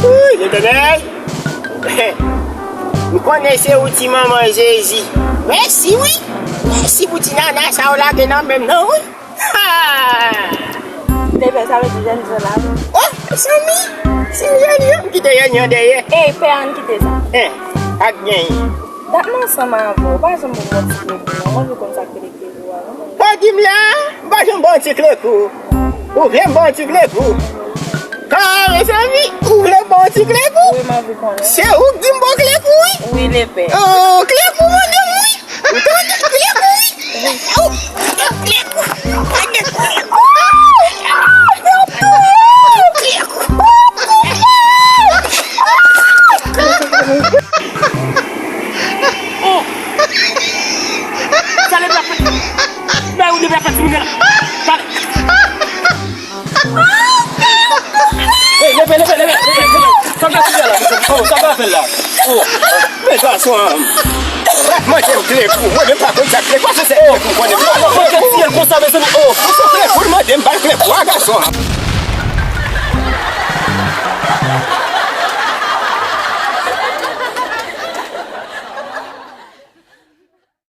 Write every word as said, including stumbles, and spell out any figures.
Woy, Letènèl! M konnen se ou ti manman Jezi. Mèsi wi! Mèsi pou ti nana sa w lage nan men m nan wi! Ha! Te fè sa vle di jèn jan la. Oh, mezanmi! Si jèn yo, m kite jèn yo dèyè. Ey, pè an kite sa. Hein, pa t genyen. Dat m ansanm avè w, ou pa janm ban m yon ti kle pou mwen. Mwen vle konn sa k rele kle pou a non. Sa w di m la, m pa janm ba w ti kle kou. Ou vle m ba w ti kle kou? Ka, mezanmi, ou vle m ba w ti kle kou? Wi, m anvi konnen. Se ou k di m ba w kle kou, wi. Wi, lepè. Oh, kle kou, mande m, wi. Ou tande kle kou, wi. Oh, kle kou. Kle kou. Oh! Sa leve ap fè. Bay ou leve ap fè timoun nan. Sa le- Hey, leve, leve, leve, leve, leve. Sa ka fè la, mezanmi? Oh, sa ka fè la? Oh. Men gason an. Mande m kle kou. Mwen menm pa konn sa kle kou. Se kle kou konnen. Oh, mwen kèt fiyèl konsa, mezanmi. Oh. Kle kou, mande m ba l kle kou a gason an.